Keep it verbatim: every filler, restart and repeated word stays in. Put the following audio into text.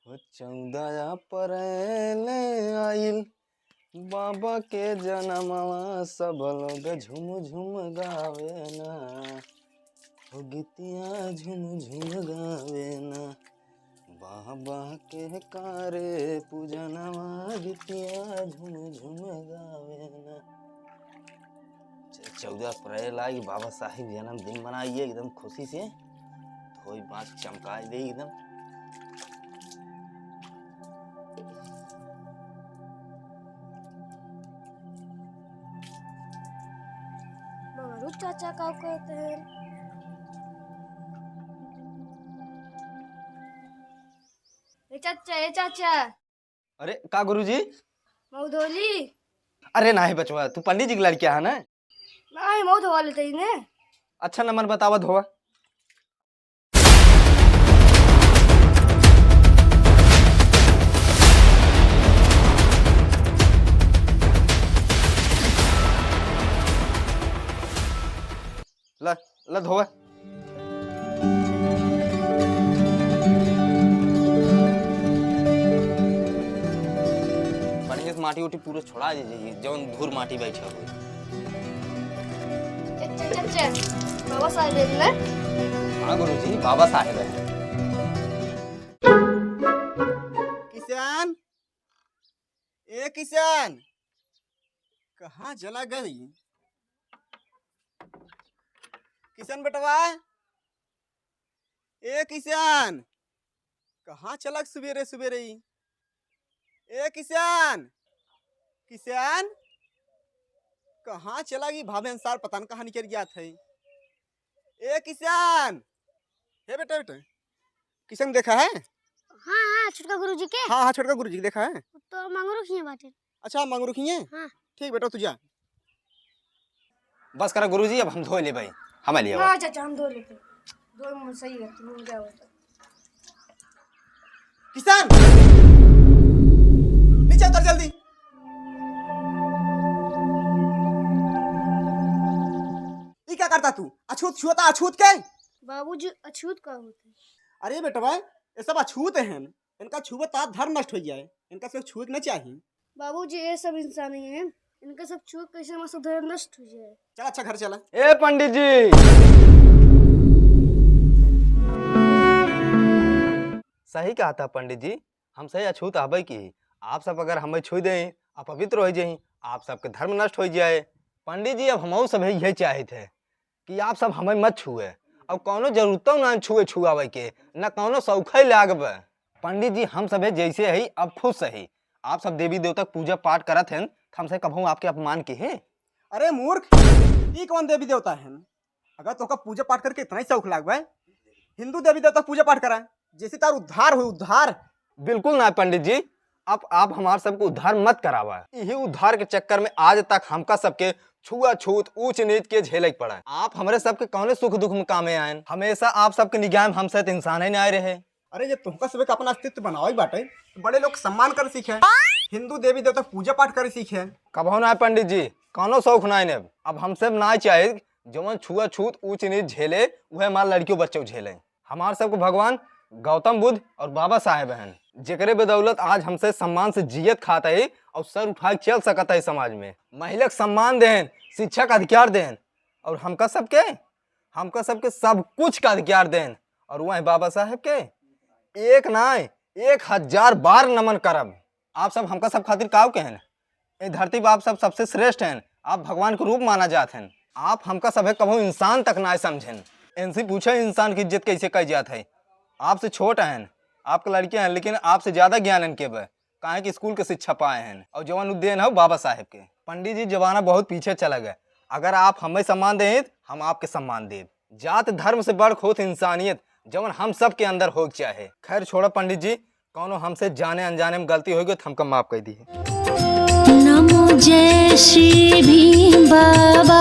हो चौदह अप्रैल आइल, बाबा के जनमवा, सब लोग झूम झूम गावे ना। हो गीतिया झूम झूम गावे ना, बाबा के करे पूजनवा, गीतिया झूम झूम गावे ना। च-, चौदह अप्रैल आई, बाबा साहेब जन्मदिन मनाइए एकदम खुशी से, धोई बाँच चमकाई दे एकदम। मगरू चाचा का कहते हैं? ए चाचा, ए चाचा। अरे का गुरुजी? मऊ धोली। अरे नाही बचवा, तू पंडित जी के लड़किया है ना? नाही, मऊ धोवा लेते ही ने। अच्छा नमन बतावा धोवा। ला, ला धोवा। बढ़िया से माटी उटी पूरा छोड़ा दीजिए, जौन धूर माटी बैठे हुए। चच्चे, चच्चे, बाबा साहेब हैं ना? हाँ गुरुजी, बाबा साहेब हैं। किसान, ए किसान, कहाँ चला गई? किसान बेटवा, ए किसान, कहाँ चला सुबेरे सुबेरे ही? ए किसान, किसान, कहाँ चला गई? भावे अंसार पता न कहाँ निकल गया था। ए किसान, हे बेटा, बेटा, किसान देखा है? हाँ, हाँ, छोटका गुरुजी के। हाँ, हाँ, छोटका गुरुजी के देखा है। तो मंगरू खिए बाटे। अच्छा, मंगरू खिए? हाँ। ठीक बेटा, तू जा। बस करा गुरुजी, अब हम धो ले भाई, हम ले आवा। हाँ चाचा, हम धो लेते। धो मुँह सही है, तुम जाओ। किसान, नीचे उतर जल्दी। ई का करता तू? अछूत छुअता, अछूत के? बाबूजी, अछूत का होता है? अरे बेटवा, ये सब अछूत हैं। इनका छुए ता धर्म नष्ट हो जाए। इनका सब छुए के न चाहिए। बाबूजी, ये सब इंसान ही हैं। इनका सब छुए कैसे हमारा सब धर्म नष्ट हो जाए। चल अच्छा घर चला। ए पंडित जी। सही कहा था पंडित जी, हमसे अछूत आबे की। आप सब अगर हमें छुई दें, अपवित्र हो जाई, आप सबके धर्म नष्ट हो जाए। पंडित जी, अब हमहू सब यही चाहत है कि आप सब हमें मत छुए, और कौनो जरूरतो ना छुए छुआवे के, न कौनो शौक है लागबे। पंडित जी, हम सभे जैसे ही अब खुश ही। आप सब देवी देवता के पूजा पाठ करत हैं, हमसे कभू आपके अपमान की है? अरे मूर्ख, ई कौन देवी देवता हैं? अगर तोहका पूजा पाठ करके इतना ही शौक लागबे, हिंदू देवी देवता पूजा पाठ करा, जैसे तार उद्धार हो, उद्धार। बिल्कुल ना पंडित जी, अब आप हमार सबको उद्धार मत करावा। यही उद्धार के चक्कर में आज तक हमका सबके छुआछूत, ऊंच नीच के झेले के पड़ा। आप हमरे सबके कौने सुख दुख में कामे आयन? हमेशा आप सबके निगाह में हम सहित इंसान ही ना आए रहे। अरे, जब तुमका सबके अपना अस्तित्व बनावे के बाटे, तो बड़े लोग सम्मान करे सीखे, हिंदू देवी देवता पूजा पाठ करे सीखे। कबहू ना पंडित जी, कौनो शौक ना इन्हें। अब हमसे ना चाहिए जवन छुआछूत, ऊंच नीच झेले, वह हमार लड़कियों बच्चों झेले। हमार सबको भगवान गौतम बुद्ध और बाबा साहेब हैं, जेकरे बदौलत आज हमसे सम्मान से जियत खात है और सर उठा के चल सकत है समाज में। महिला के सम्मान देन, शिक्षा का अधिकार देन, और हमका सबके, हमका सबके सब कुछ का अधिकार देन, और वह बाबा साहेब के एक ना, एक हजार बार नमन करब। आप सब हमका सब खातिर काव कहन? ए धरती पर आप सब सबसे श्रेष्ठ हैं, आप भगवान के रूप माना जात हैं। आप हमका सभे कभू इंसान तक ना समझें। इनसे पूछे इंसान की इज्जत कैसे कही जात है। आपसे छोट हैं, आपके लड़के हैं, लेकिन आपसे ज्यादा ज्ञान इनके बे, काहे कि स्कूल के शिक्षा पाए हैं और जवन उद्देन है बाबा साहेब के। पंडित जी, जमाना बहुत पीछे चला गया। अगर आप हमें सम्मान दें, हम आपके सम्मान देब। जात धर्म से बढ़ होत इंसानियत, जवन हम सब के अंदर हो के चाहे। खैर छोड़ा पंडित जी, कौनो हमसे जाने अनजाने में गलती हो गई तो हमका माफ कर दी। नमो जय श्री भीम बाबा।